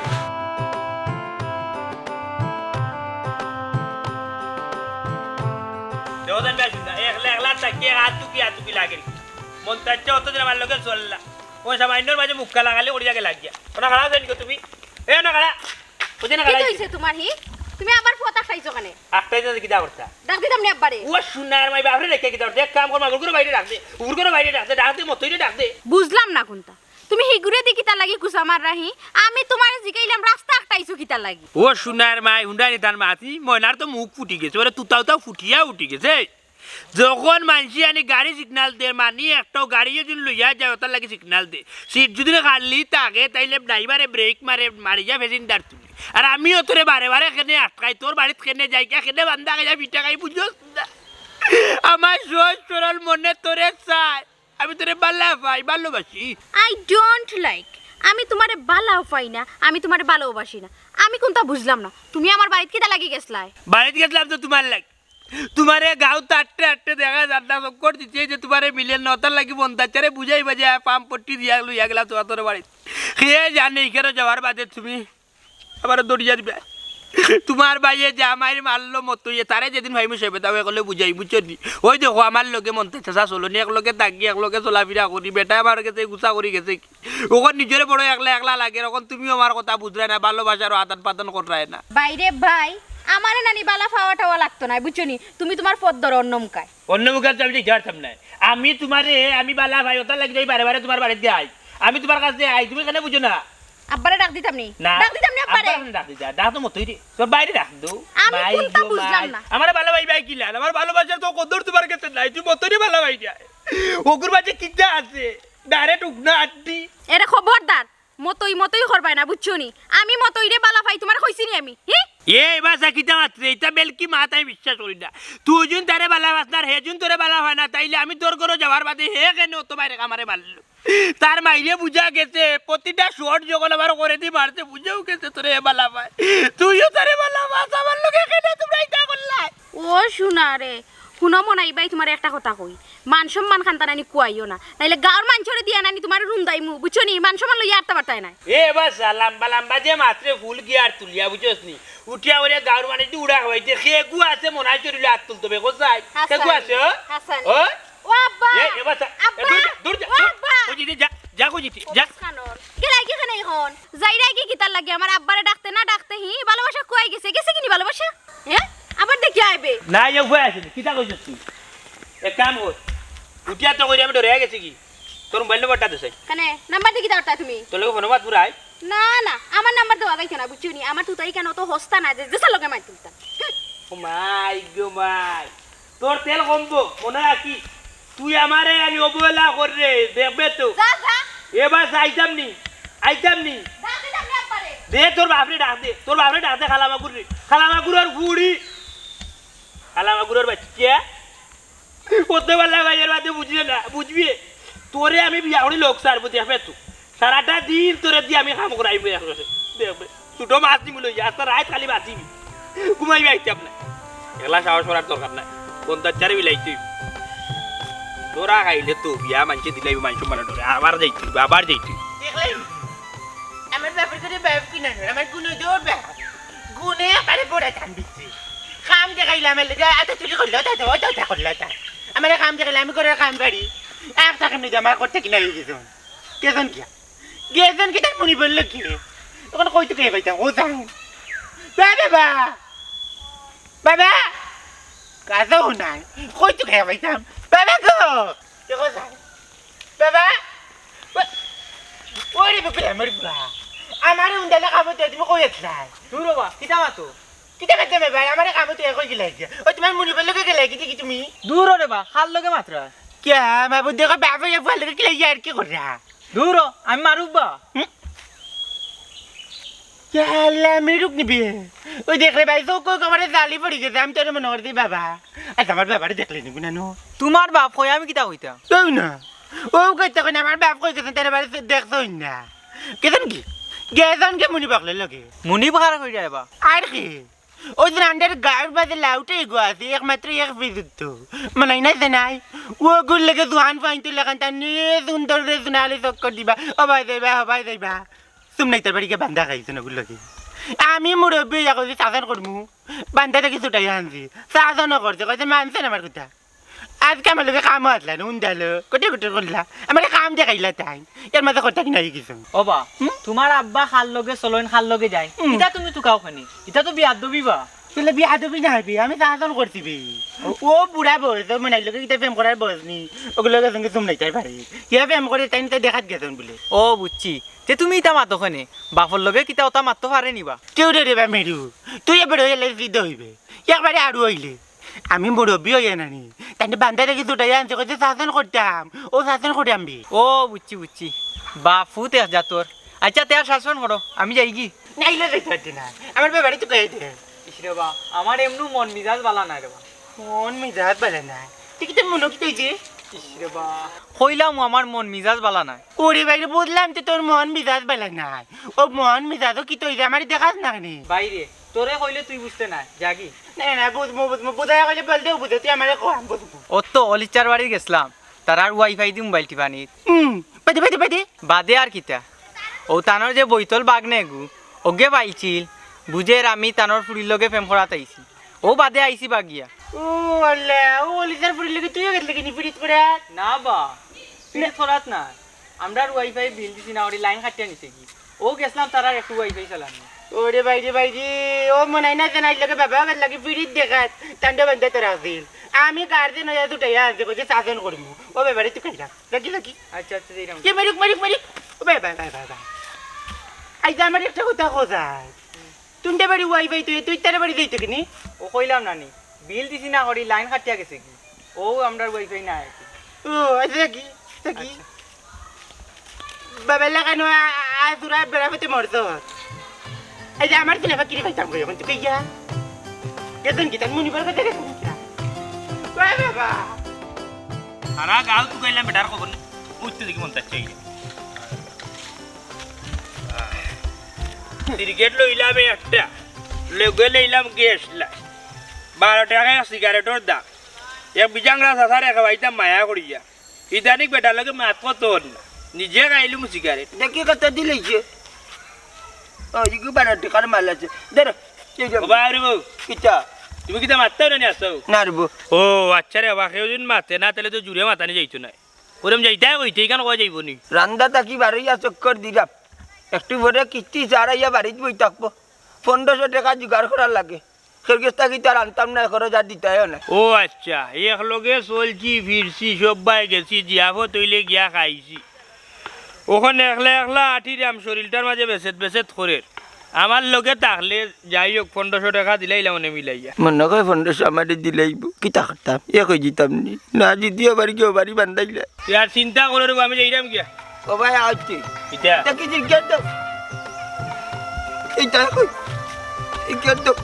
দেখো তো বেশ, একলা একলা থাকি হাত টুকি হাত টুকি লাগে। মন চাইছে অতদিন আমার লগে চললা। ও সামাইনর মাঝে মুখ কালা কালি করিয়া গেলা গিয়া। ওনা খাড়া আছো নি গো তুমি? এ না খাড়া। ওই যে না কিতা খাড়া। হইছে তোমার হি? তুমি আবার ফুয়া তাকাইছো কেনে? আটকাই যাতে কিতা করতা? ডাক দিতাম নি আব্বারে। ও সোনার মাই বাপরে রেখে কিতা করতা? এক কাম কর, মাগুর করে বাইরে ডাক দে। উগুর করে বাইরে ডাক দে। ডাক দে, মতইরে ডাক দে। বুঝলাম না কোনটা। তুমি হিগুরে দি কিতা লাগি কুচা মাররা হি? আমি তোমারে জিগাইলাম রাস্তা আটকাইছো কিতা লাগি? ও সোনার মাই, হুন্ডা নি তার মাতি, ময়নার তো মুখ ফুটি গেছে, ওরে তুতাও তাও ফুটিয়া উঠি গেছে। যখন মানষি আনি গাড়ি সিগনাল দে, মানি একটাও গাড়ি যদি লইয়া যায়, ওটার লাগি সিগনাল দে। সিট যদি খালি থাকে, তাইলে ড্রাইভারে ব্রেক মারে, মারিয়া প্যাসেঞ্জার তুলে। আর আমিও তোরে বারে বারে কেনে আটকাই, তোর বাড়িত কেনে যাই, কেনে বান্দা খাইয়া পিঠা খাই, বুঝছস না? আমার সহজ সরল মনে তোরে চায়, আমি তোরে বালা পাই, ভালোবাসি। I don't like, আমি তোমারে বালাও পাই না, আমি তোমারে ভালোবাসি না। আমি কোনটা বুঝলাম না, তুমি আমার বাড়িত কিতা লাগি গেছলায়? বাড়িত গেছলাম তো তোমার লাগি। তোমারে গাঁও তাট্টে আট্টে দেখা যার না, চক্কর দিছে যে তোমারে মিলে নতার লাগি মন তাচ্চারে বুঝাই বাজে পাম পট্টি দিয়া লইয়া গেলা তোমার তোর বাড়িত। কে জানে ইখানো যাওয়ার বাদে তুমি আমারে দরিয়া দিবে। তোমার ভাইয়ে যে আমারে মারলো মতইয়ে, তারে যেদিন ভাই মুসে বেদাও একলে বুঝাই, বুঝছো নি? ওই দেখো, আমার লগে মন তাচ্চা চলো নি, এক লগে থাকি, এক লগে চলাফিরা করি, বেটা আমার গেছে গুছা করি গেছে। ওখন নিজরে বড় একলা একলা লাগে, ওখন তুমিও আমার কথা বুঝরায় না, ভালোবাসারও আদান প্রদান কররায় না। বাইরে ভাই, আমারে নানি বালা পাওয়া টাওয়া লাগতো না, বুঝছো নি? তুমি তোমার পথ ধরো অন্য মুখায়। অন্য মুখায় তো আমি যাইতে পারতাম না। আমি তোমারে, আমি বালা ভাই, ওটার লাগি যাই বারে বারে তোমার বাড়িত যাই। আমি তোমার কাছে আই, তুমি কেনে বুঝো না? আব্বারে ডাক দিতাম নি? না। ডাক দিতাম নি আব্বারে? আব্বার কেনে ডাক দিতা? ডাক তো মতই রে। তোর বাইরে ডাক দো। আমি মাই কোনটা গো বুঝলাম মাই। না। আমার ভালো ভাই ভাই কিলা? আমার ভালোবাসার তো কদর তোমার কাছে নাই। তুই মতই রে ভালো ভাই যায়। ওগুর মাঝে কিতা আছে? ডাইরেক্ট উগনা আড্ডি। এরে খবরদার, মতই মতই করবায় না, বুঝছো নি? আমি মতইরে বালা পাই, তোমারে কইছি নি আমি? হি? এ, এবার যা কিতা মাতরে, ইতা বেলকি মাত আমি বিশ্বাস করি না। তুই যুন তারে বালা পাস না, আর হে যুন তোরে বালা পায় না, তাইলে আমি তোর ঘরো যাওয়ার বাদে হে কেনে অত বাইরে আমারে মারলো? তার মাইরে বুঝা গেছে, প্রতিটা শট যখন আমার করেদি মারছে, বুঝাও গেছে তোরে হে বালা পায়। তুইও তারে বালা পাস, আমার লগে কেনে তোমরা ইতা করলায়? ও সোনা রে, হুনো মনাই ভাই, তুমারে একটা কথা কই, মান সম্মান খান তানানি কুয়াইও না, নাইলে গাঁওর মানষরে দিয়া নানি তুমারে রুন্দাইমু, বুঝছো নি? মান সম্মান লইয়া আটতা পারতায় নায়। এ বাচ্চা, লাম্বা লাম্বা যে মাতরে ফুল গিয়ার তুলিয়া, বুঝছস নি? উঠিয়া উঠিয়া গাঁওর মানষদি উড়া খাওয়াইতে, কেগু আছে মনাই চরিলে আত তুলতো বে, কোথায়? কেগু আছে, ও? হাসানি। ও? ও আব্বা! এ, এ বাচ্চা, এ, আব্বা! দূর যা, দূর যা, ও দূর। আব্বা! কই যিতে, যা, যা কই যিতে, যা। বস কানোর। গেলাই কি খানে এখন? যাইরায় কি কিতার লাগি? আমার আব্বারে ডাকতে না ডাকতে হি ভালোবাসা কুয়াই গেছে। গেছে কি নি ভালোবাসা? হ্যাঁ? আবার দেখি আইবে। না, ইয়ে উপায় আছে নি। কিতা কইছস তুই? এক কাম কর। উঠিয়া তো কইরে আমি ডরাইয়া গেছি কি? তোর মোবাইল নম্বরটা দে চাই। কেনে? নাম্বার দি কিতা করতায় তুমি? তোর লগে ফোনো মাত পুরাই। না, না, আমার নাম্বার দেওয়া যাইতো না, বুঝছো নি? আমার তুতাই কেনে অত হস্তা না যে, যেসার লগে মাত তুলতাম। হুম। ও মাই গো মাই। তোর তেল কমবো, মনো রাখিস। তুই আমারে আমি অবহেলা কররে, দেখবে তো। যা, যা। এবার যাইতাম নি, আইতাম নি। ডাক দিতাম নি একবারে। দে তোর বাপরে ডাক দে, তোর বাপরে ডাক দে, খালা মাগুর রে। খালা মাগুরর ফুড়ি। খালা মাগুরর বাচ্চা। অত বালা ভাইয়ের বাদে বুঝলে না, বুঝবি? তোরে আমি বিয়া করি লোক সারবো, দেখবে তো। সারাটা দিন তোরে দি আমি কাম করাইমু একজনে। দেখবে, ছোট মাছ দিমু লইয়া, আস্তা রাইত খালি বাঁচিবি। ঘুমাইবি আইতাম না। একলা সাহস করার দরকার নাই। পঞ্চাশ চারে বিলাইতে অইবো। তোরা খাইলে তো বিয়া মানষে দিলাইবো, মানষে মানে ডরে। আবার যাইতে অইবো, আবার যাইতে অইবো। দেখলে? আমার বাপের ঘরে বাপ কিনা নয়, আমার গুণধর বাপ। গুণে একেবারে বড় টান দিচ্ছে। কাম দেখাইলে আমার লগে আতা চুরি করলো, তা তো, তা, তা করলো, তা। আমার কাম দেখাইলে আমি করে কাম পারি। এক টাকা নেই, আমার করতে কিনা হয়ে গেছে। গেছইন কিয়া? গেছইন কিতা মনি বলল কি? তখন কই তো কে পাইতাম? ও যাও। বাবা, বাবা। বাবা! কাজও নাই। কই তো কে পাইতাম? বাবা গো! দেখো যাও। বাবা! ও-, ওরে বাবা, আমার বুড়া। আমারে উন্দালে খাবো তো, তুমি কই আছলায়? দূর হবা, কিতা মাতো? কিতা মাতো মে ভাই? আমারে খাবো তো, কই গেলায় গিয়া? ও তোমার মনি বলল কে গেলায় গিয়া দেখি তুমি? দূর রে বা, কার লগে মাতরা? কিয়া, বাবু, দেখো, বাবা, ইয়া ভালো করে কিলা ইয়ার কি কররা? দূর হ, আমি মারুম বা। হুম? কিয়া, আল্লাহ, মেরুক নিবি? ওই দেখ রে ভাই, চোখ কই কবারে জালি পড়ি গেছে, আমি তোরে মনে করছি বাবা। আচ্ছা, আমার বাবারে দেখলে নিবি না নু? তোমার বাপ কই, আমি কিতা কইতাম? তুই না। ও কইতে কই না, আমার বাপ কই গেছে, তোর বাড়ি দেখছই না। গেছইন কি? গেছইন কি মুনিব অকলর লগে? মুনিব কারে কইরা এবা? আর কি? ওই যে আন্ডার গাঁওর বাদে লাউটাই গো আছে, একমাত্র এক বিদ্যুৎ তো। মনাই নাই যে নাই। ও গুর লগে জোয়ান পাইন তুই লাগান তার নিয়ে সুন্দর রে জোনালি চক্কর দিবা। ও ভাই যাইবা, ও ভাই যাইবা। তুমি নাই তার বাড়ি গিয়া বান্দা খাইছো না গুর লগে। আমি মুরব্বি ইয়া করছি, শাসন করমু। বান্দা থাকি ছুটাই আনছি। শাসনও করছে, কইছে মানছে না আমার কথা। আজকে আমার লগে কামও আসলা না, উন্দালো, কটে কটে করলা। আমার কাম দেখাইলা তাই। এর মাঝে কথা কি নাই কিছু। ও বা, হুম? তোমার আব্বা খার লগে চলইন, খার লগে যায়। হুম। ইটা তুমি তুকাও খানি। ইটা তো বিয়াদবি বা। তাহলে বিয়াদবি না হইবি, আমি শাসন করছি বে। ও বুড়া বয়স, ওর মনাইর লগে কিতা প্রেম করার বয়স নি। ওগুলোর সঙ্গে তুমি নাইতাই পারে। ইয়া প্রেম করে তাই নিতে দেখাত গেছইন বলে। ও বুঝছি। তে তুমি ইতা মাতো খানি। বাপর লগে কিতা ওতা মাততো পারে নি বা? কেউ রে রে বা মেরু। তুই এবার হইলে জিদ হইবে। একবারে আরু হইলে। আমি মুরব্বি হইয়া নানি। তাইলে বান্দা থাকি ছুটাইয়া আনছি, কইছে শাসন করতাম। ও শাসন করে আনবি। ও, বুঝছি, বুঝছি। বাপ ফুত এক জাতর। আচ্ছা, তে আর শাসন করো, আমি যাইগি। নাইলে যাইতে পারতি না। আমার বাবারে তো কই দে। ইস রে বা, আমার এমনু মন মিজাজ বালা নাই রে বা। মন মিজাজ বালা নাই? তুই কি তোর মনো কিতা অইছে? ইস রে বা। কইলাম আমার মন মিজাজ বালা নাই। ওরে ভাই রে, বুঝলাম তো তোর মন মিজাজ বালা নাই। ও মন মিজাজও কিতা অইছে, আমারে দেখাস না কেনে? ভাই রে, তোরে কইলে তুই বুঝতে নায়, যাগি। না, না, বুঝমু, বুঝমু, বুঝাইয়া কইলে বল দেও, বুঝে, তুই আমারে কো, আমি বুঝমু। অত অলিচার বাড়ি গেছলাম, তারার ওয়াইফাই দি মোবাইল টিপানিত। হুম, বাদে, বাদে, বাদে। বাদে আর কিতা? ও তানর যে বৈতল বাগনে গু, ওগে পাইছিল, বুঝের আমি তানর ফুড়ির লগে প্রেম করাত আইছি। ও বাদে আইছি বাগিয়া। ও আল্লাহ, ও অলিচার ফুড়ির লগে তুইও গেছলে কিনি পিরিত করাত? না বা, পিরিত করাত না। আমরার ওয়াইফাই বিল দিছি না, ওরে লাইন কাটিয়া নিছে গি। ও গেছলাম তারার একটু ওয়াইফাই চালানি। ওরে ভাই রে ভাই রে, ও মনাই না জানাই লাগে বাবা, আমার লাগে পিরিত দেখাত, তান্ডব বান্ধা তোরা আছিল। আমি গার্জেন হইয়া দুটাইয়া আনতে কইছে শাসন করমু। ও বাবারে তুই খাইলাম। লাগি লাগি। আচ্ছা, আচ্ছা, যাইরাম। কে মারুক, মারুক, মারুক। ও বাবা, বাবা, বাবা। আইজ আমার একটা কথা কও যায়। তুমরা বাড়ি ওয়াইফাই তুই, তুই তার বাড়ি যাইতে কিনি? ও কইলাম না নি, বিল দিছি না করি, লাইন কাটিয়া গেছে গি। ও আমরার ওয়াইফাই না আর কি। ও, আচ্ছা কি? আচ্ছা কি? আচ্ছা। বাবা লাগানো আ-, আ-, আ-, তোরা বেড়া পেতে মরছ। এই যে আমার ছেলে বাকি রে পাইতাম কই এখন তো কইয়া। এজন কি তার মনিবার কথা রে কইয়া। ওই বাবা। সারা গাঁও তুকাইলাম বেটার খবর নাই। উঠতে দেখি মন চাচ্ছে এই যে। সিগারেট লইলাম এই একটা। লগে লইলাম গ্যাস লাইট। বারো টেকা সিগারেটর দাম। এক বিজাংরা চাচারে খাওয়াইতাম মায়া করিয়া। ইদানিং বেটার লগে মাত কত হল না। নিজে খাইলু সিগারেট। দেখি কত দিলাইছে। ও, ইগু বারো টেকার মাল আছে। ধরো, এই যে। ও বাবা রে বউ। কিতা? তুমি কিতা মাততাও না নি আছো? না রে বউ। ও, আচ্ছা রে বাবা, কেউ যদি মাতে না, তাহলে তো জুরে মাতানি যাইতো না। ওরম যাইতাই কইতে, ইখান কওয়া যাইবো নি? রান্দা থাকি বারইয়া চক্কর দিলাম। একটু পরে কিস্তি ছাড়াইয়া বাড়িত বই থাকবো। পনেরোশো টেকা জোগাড় করার লাগে। কেউর গেছ থাকি তো আর আনতাম না, খরচ আর দিতাইও না। ও আচ্ছা, একলগে চলছি, ফিরছি, সব্বায় গেছি, জিয়াফত অইলে গিয়া খাইছি। অখন একলা একলা আটিরাম, শরীলটার মাঝে বেসেত বেসেত করের। আমার লগে থাকলে যাই হোক, পনেরোশো টেকা দিলাইলাম অনে মিলাইয়া। মনে কয় পনেরোশো আমারে দিলাইবো, কিতা করতাম? এ কই দিতাম নি। না, যদি আবার কেউ বাড়ি বান্ধাইলে। তুই আর চিন্তা করো রে, আমি যাইরাম গিয়া। ও ভাই, আইছি। কিতা? এটা কি জিজ্ঞেস তো? এটা কই? জিজ্ঞেস তো।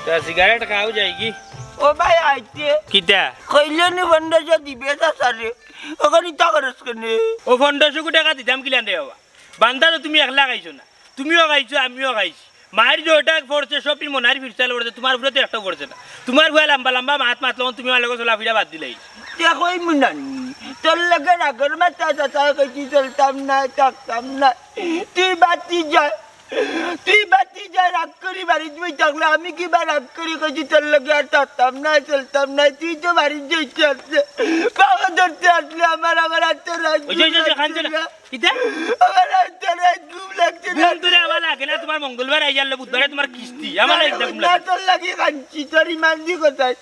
তা সিগারেট খাও যাইগি? ও ভাই, আইছে। কিতা? কইলে নি পনেরোশো দিবে চাচারে। অখন ইতা খরচ কেনে? ও পনেরোশো টেকা দিতাম কিলান রে বাবা? বান্দা তো তুমি একলা খাইছো না। তুমিও খাইছো, আমিও খাইছি। মাইর যে ওটা পড়ছে, সব দিন মনার ফিরসাল পড়ছে, তুমার উপরে তো একটাও পড়ছে না। তুমার ফুয়া লম্বা লম্বা মাত মাতলো, তুমি আমার লগে চলাফিরা বাদ দিলাই। তে কই মুনানি, তোর লগে রাগর মাথা চাচা কইছি চলতাম না, থাকতাম না। তুই বাতি যা। তুই বাতি যা, রাগ করি বাড়িত বই থাকলে আমি কিবা রাগ করি কইছি তোর লগে আর থাকতাম না, চলতাম না। তুই তো বাড়িত যাইতে আসলে, পাওয়া ধরতে আসলে আমার, আমার হাতে রাগ ওই যে, ওই যে, ওই যে, কাঞ্চনা। কিতা? আমার হাতে রাগ ঘুম লাগছে না। ঘুম তোরে আমার লাগে না, তুমার মঙ্গলবার আইয়ারলো, বুধবারে তুমার কিস্তি। আমার লাগে না, ঘুম না, লাগে। তোর লাগি কাঞ্চি, তোর ইমান দি কোথায়?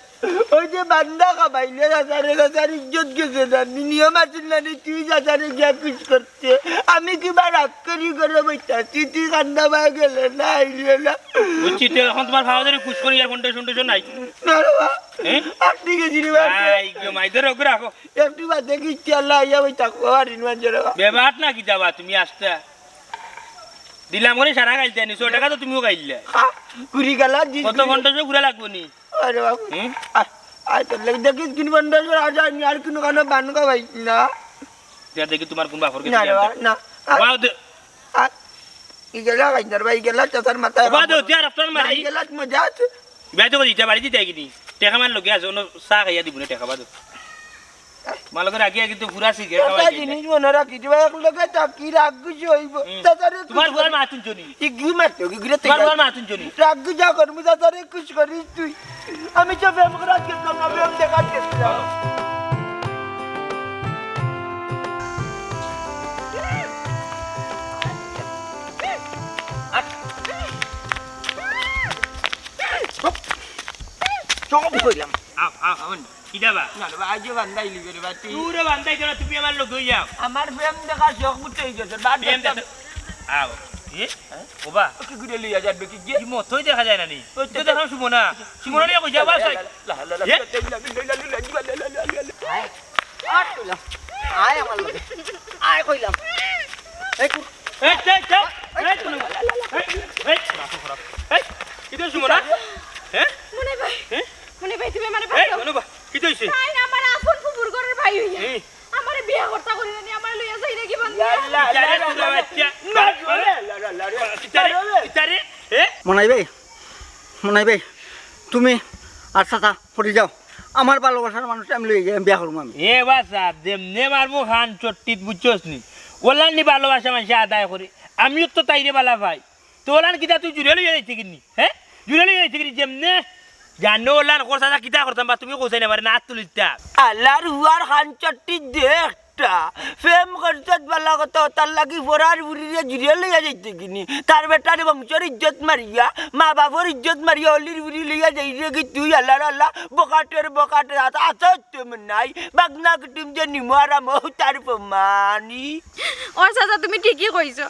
ওই যে বান্দা খাবাইলে চাচারে, চাচার ইজ্জত গেছে না, নিয়ম আছিল না নি, তুই চাচারে গিয়া খুশ করতে। আমি কিবা রাগ করি করে বইতাছি, তুই কান্দা বায় গেলে না, আইলে না। বুঝছি, তো এখন তুমার ফাওয়া ধরি খুশ করি আর ফন্ডেশন টন্ডেশন নাই। না রে বা, হ্যাঁ? আপনি গেছি রে বা। আই গো, মাই ধরো, ওগুলো রাখো। একটু বাদে কিস্তি আল্লাহ আইয়া বই থাকবো, আর ইনমান জোরে বা। বেবাট না কিতা বা, তুমি আস্তা। দিলাম করে সারা খাইতে আনি, ছয় টেকা তো তুমিও খাইলে। হা, ঘুরি গেলা, দিন কত ঘুরি। ঘন্টা যে ঘুরা লাগবো নি? আরে বাবু, হুম? আয়, আয়, তোর লাগি দেখিস, কিন বন্ধ করে আর যায়নি, আর কোনো কানো বান খাওয়াইস না। যা দেখি তোমার কোন বাপর না রে বাবা, না। আয়, বাবা দে। আয়, ই গেলা, গাইন্দার ভাই, ই গেলা, চাচার মাথায় বাবা দে, তুই আর আফটার মারি। ই গেলা, মজা আছে। ভাই তো কই, ইটা বাড়ি দিতে আইগিনি। টেকা মার লগে আছে, অনো চা খাইয়া দিবো না, টেকা বাদ। তোমার লগে রাখি আগে তো পুরা সিগারেট একটা খাওয়াই দিই না। জিনিস মনে রাখি দিবা, এক লগে থাকি, রাগ গুছি হইব। হুম। চাচারে তোমার খুশ বুয়ার করি। মা তুলছো নি? ই ঘি মারতো, ঘি ঘুরে তোমার তুই বুয়ার মা তুলছো নি? রাগ গুছা করমু, চাচারে খুশ করিস তুই। আমি তো প্রেম করাত গেছিলাম না, প্রেম দেখাত গেছিলাম। চুপ। চুপ কইলাম। আও, আও, আও। কিতা বা? না রে বা, আইজও বান্ধাইলি রে বা তুই। তুইও বান্ধাই কেন? তুমি আমার লগে যাও। আমার প্রেম দেখার শখ মুটে হয়ে গেছে, বাদ প্রেম দে। দেখা-, আও। এ? হ্যাঁ? ওবা। ও কি ঘুরে লইয়া যাবে কি গিয়ে? কি মতই দেখা যায় না নি? ওই তো তো দেখা সুমনা। সুমনা নিয়ে কই যাবা সাই? লা, লা, লা, এ? আয়, আয় কইলাম। আয় আমার লগে। আয় কইলাম। এই কু- এই, এই, এই, এই, এই, এই, এই, এই, কিতা সুমনা? হ্যাঁ? মনে ভাই। হ্যাঁ? মনে ভাই, তুমি আমারে এই, বাঁচাও। মনে ভাই, কিতা হইছে? তাই আমার আপন ফুফুর ঘরের ভাই হইয়া। এই। আমারে বিয়া করতা করি না নি, আমারে লইয়া যাই নাকি বান্ধি? ইতারে তুলা বাচ্চা। না, না, না, না, না, না। ইতারে, ইতারে, এ? মনাই ভাই, মনাই ভাই, তুমি আর চাচা পড়ি যাও। আমার ভালোবাসার মানুষ আমি লই যাই, আমি বিয়া করবো আমি। এ বাসা, যেমনে মারমু খান চট্টিত বুঝছস নি? ওলান নি ভালোবাসা মানুষে আদায় করে। আমিও তো তাইরে বালা পাই। তো ওলান কিতা তুই জুড়ে লইয়া যাইতে কিনি? হ্যাঁ? জুড়ে লইয়া যাইতে কিনি? যেমনে জানো ওলান কর চাচা কিতা করতাম বা তুমি কইছাই না পারে না তুলিতা। আল্লাহর হুয়ার খান চট্টিত দেখ। তা, প্রেম করছত বালা কথা, তার লাগি ফরার বুড়িরে জুড়িয়া লইয়া যাইতে কিনি? তার বেটার বংশর ইজ্জত মারিয়া, মা বাপর ইজ্জত মারিয়া, অলির বুড়ি লইয়া যাইরে কি তুই? আল্লাহর আল্লাহ, বকাটের বকাটে, আত-, আত-, তুমি নাই, বাগনা কুটুম যে নিমো আরাম, ও তার প্রমাণি। ও চাচা, তুমি ঠিকই কইছো,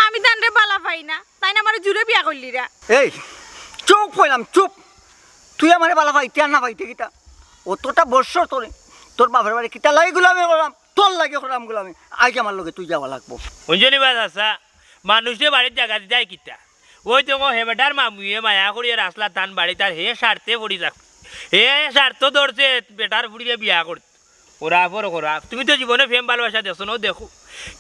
আমি তানরে বালা পাই না, তাইন আমারে জুরে বিয়া করলিরা। এই, চুপ কইলাম, চুপ। তুই আমারে বালা পাইতে আর না পাইতে কিতা? অতটা বৎসর তোরে, তোর বাপের বাড়ি কিতা লাগি গুলামি করলাম? তোর লাগি করাম গুলামি। আইজ আমার লগে তুই যাওয়া লাগবো। হুনছো নি বা চাচা, মানুষরে বাড়িত জাগা দিতায় কিতা? ওই দেখো, হে বেটার মামুয়ে মায়া করিয়া রাখলা তান বাড়িত, আর হে স্বার্থে পড়ি যাক। হে স্বার্থ ধরছে বেটার ফুড়িরে বিয়া করতে। ওরা পর করা। তুমি তো জীবনে প্রেম ভালোবাসা দেখছো না, দেখো।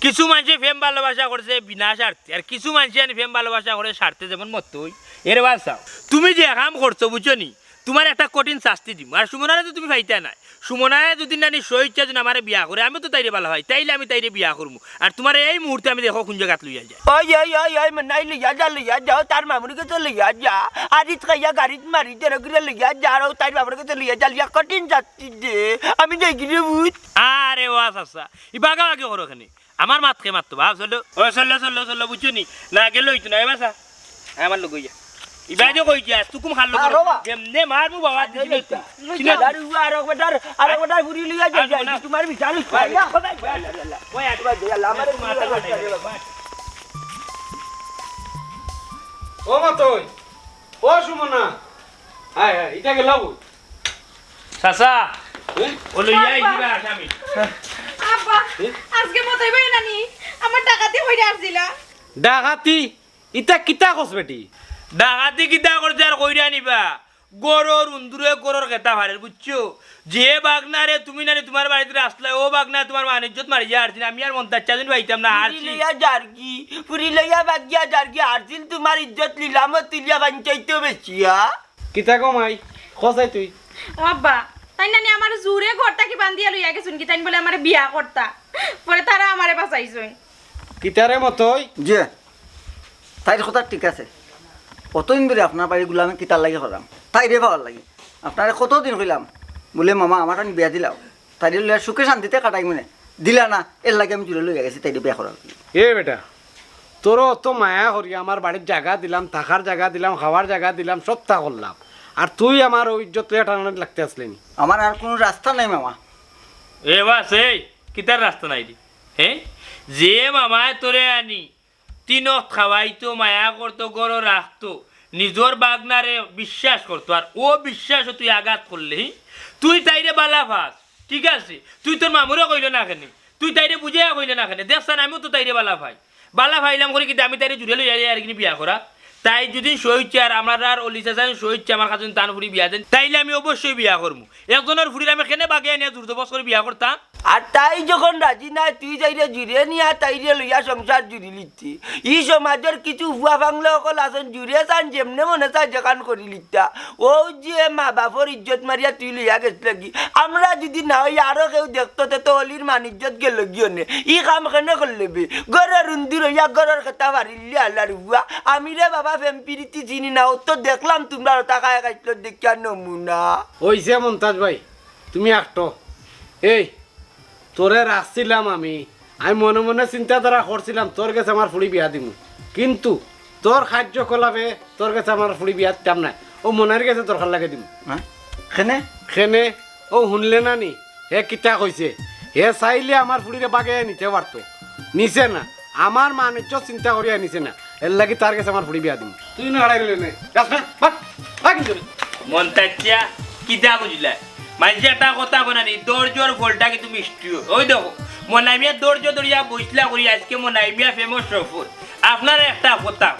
কিছু মানষে প্রেম ভালোবাসা করছে বিনা স্বার্থে, আর কিছু মানষে আনি প্রেম ভালোবাসা করে স্বার্থে, যেমন মতই। এরে বাদ চাও। তুমি যে কাম করছো, বুঝছো নি? তুমার একটা কঠিন শাস্তি দিমু। আর সুমনারে তো তুমি পাইতায় নায়। সুমনায় যদি নানি স্বইচ্ছা যদি আমারে বিয়া করে, আমি তো তাইরে ভালা পাই, তাইলে আমি তাইরে বিয়া করমু। আর তুমারে এই মুহূর্তে আমি দেখো কুন জাগাত লইয়া যাই। ওই, ওই, ওই, ওই, মনাই লইয়া যা, লইয়া যাও, তার মামুর গেছে লইয়া যা। আর ইত খাইয়া গাড়িত মারি, যেন করে লইয়া যা, আর ও তাইর বাবার গেছে লইয়া যা, লইয়া কঠিন শাস্তি দে। আমি যাই গিরে ভূত। আরে ও চাচা, ই বাগাবাগি করো কেনে? আমার মাত কে মাততো বা, চলো। ও চলো, চলো, চলো, বুঝছো নি? না গেলে অইতো না, এ বাসা। আমার লগে অইয়া। ইবাইদে কই যাস? তুকুম খালো আরো বা। যেমনে মারমু বাবা, দিছি না তুই। চিনো? আরে, আরো বেটার, আরো বেটার ফুড়ি লইয়া যাই, আর যাই, না। তুমার বিচার অইছে। ওই, ওই, ওই, ওই, ওই, ওই, ওই, ওই, ওই। ও মতই, ও সুমনা, হায় হায়, ইটা গেল কই? চাচা, এ? ও লইয়া আব্বা। আইছি বা আসামি। আব্বা, এ? আজকে মতই ভাই নানি, আমার ডাকাতি কইরা আসছিলা। ডাকাতি? ইতা কিতা কস বেটি? ডাকাতি কিতা করছে আর কইরা নিবা? গরর উন্দুরে গরর খেতা ফারের, বুঝছো? যে বাগনারে তুমি নানি তুমার বাড়িত রাখলায়, ও বাগনায় তুমার মান ইজ্জত মারিয়া হারছিল, আমি আর মন্তাজ চাচা পাইতাম না, ফুড়ি হারছি। লইয়া যারগি, ফুড়ি লইয়া বাগিয়া যারগি, হারছিল তুমার ইজ্জত লিলামো তুলিয়া বাঞ্চাইতো বেচিয়া। কিতা গো মাই, কসাই তুই? ও আব্বা, তাইন নানি আমারে জুরে ঘর থাকি বান্ধিয়া লইয়া গেছইন কি, তাইন বলে আমারে বিয়া করতা, পরে তারা আমারে বাচাইছইন। কিতারে মতই? জি, তাইর কথা ঠিক আছে। অতদিন ধরি আপনার বাড়ির গুলামি কিতার লাগি করলাম? তাইরে পাওয়ার লাগি। আপনারে কতদিন কইলাম, বলে, "মামা, আমার আমি বিয়া দিলাও।" তাইরে লইয়া সুখে শান্তিতে কাটাইমুনে। দিলা না, এরলাগি আমি জুরে লইয়া গেছি তাইরে বিয়া করার লাগি। এ বেটা, তোরে অত মায়া করি আমার বাড়িত জাগা দিলাম, থাকার জাগা দিলাম, খাওয়ার জাগা দিলাম, সবতা করলাম। আর তুই আমার অউ ইজ্জত লইয়া টানাটানি লাগতে আছলে নি? আমার আর কুনু রাস্তা নাই, মামা। এ বাস, এই, কিতার রাস্তা নাই রে? হে? যে মামায় তোরে আনি, তিন অক্ত খাওয়াইতো, মায়া করতো, গরো রাখতো, নিজর বাগনারে বিশ্বাস করতো, আর অউ বিশ্বাসো তুই আঘাত করলে, হি? তুই তাইরে বালা পাস, ঠিক আছে, তুই তোর মামুরে কইলে না কেনে, তুই তাইরে বুঝাইয়া কইলে না কেনে, দেখছস না, আমিও তো তাইরে বালা পাই, বালা পাইলাম করি কিতা আমি তাইরে জুরে লইয়া যাই আর কিনি বিয়া করা, তাই যদি স্বইচ্ছা আর আমরার অলি চাচায় স্বইচ্ছা আমার কাছে তান ফুড়ি বিয়া দেইন, তাইলে আমি অবশ্যই বিয়া করমু। একজনর ফুড়িরে আমি কেনে বাগে আনিয়া জোর জবরদস্ত করি বিয়া করতাম? আর তাই যখন রাজি নায়, তুই যাইরে জুরে নিয়া তাইরে লইয়া সংসার জুড়িলিতে। ই সমাজর কিছু ফুয়া ফাংলা অকল আছইন, জুরে চান যেমনে মনে চায় যেখান করিলিতা। অউ যে মা বাপর ইজ্জত মারিয়া তুই লইয়া গেছলে গি, আমরা যদি না অই আরো কেউ দেখতো, তে তো অলির মান ইজ্জত গেলো গি অনে। ই কাম কেনে করলে বে? গরর উন্দুর অইয়া গরর খেতা ফারিল্লে আলার ফুয়া। আমি রে বাবা প্রেম পিরিতি চিনি না, অউ তো দেখলাম তুমরার অতা খায় খাইছলো দেখিয়া নমুনা। অইছে মন্তাজ ভাই, তুমি আটো। এই, তোরে রাখছিলাম আমি, আমি মনে মনে চিন্তাধারা করছিলাম তোর গেছে আমার ফুড়ি বিয়া দিমু, কিন্তু তোর কার্যকলাপে তোর গেছে আমার ফুড়ি বিয়া দিতাম নায়, অউ মনাইর গেছে দরকার লাগে দিমু। হ্যাঁ? কেনে? কেনে? অউ হুনলে না নি? হে কিতা কইছে? হে চাইলে আমার ফুড়িরে বাগে নিতে পারতো, নিছে না। আমার মান ইজ্জত চিন্তা করিয়া নিছে না, এরলাগি তার গেছে আমার ফুড়ি বিয়া দিমু। তুই না হারাই গেলে নে, যাস না, ভাগ, ভাগ কিন্তু। মন্তাজ চাচা, কিতা বুঝলায়? মানষে একটা কথা কয় না নি, ধৈর্যর ফলটা কিন্তু মিষ্টি অয়। অউ দেখো, মনাই মিয়া ধৈর্য ধরিয়া বইছলা করি আইজকে মনাই মিয়া প্রেমর সফল। আপনারে একটা কথা,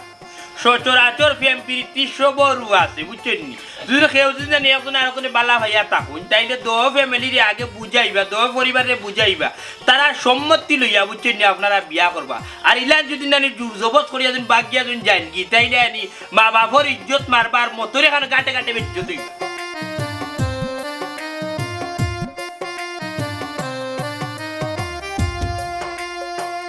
সচরাচর প্রেম পিরিতি সবরউ আছে, বুঝছইন নি? যদি কেউ যদি জানি একজন আরকজনে বালা পাইয়া থাকইন, তাইলে দো family রে আগে বুঝাইবা, দো পরিবাররে বুঝাইবা, তারার সম্মতি লইয়া, বুঝছইন নি, আপনারা বিয়া করবা। আর ইলান যদি নানি জোর জবরদস্ত করিয়া যদি বাগিয়া যদি যাইন গি, তাইলে আনি মা বাপর ইজ্জত মারবার মতরে খান গাটে গাটে বেইজ্জত অইবা।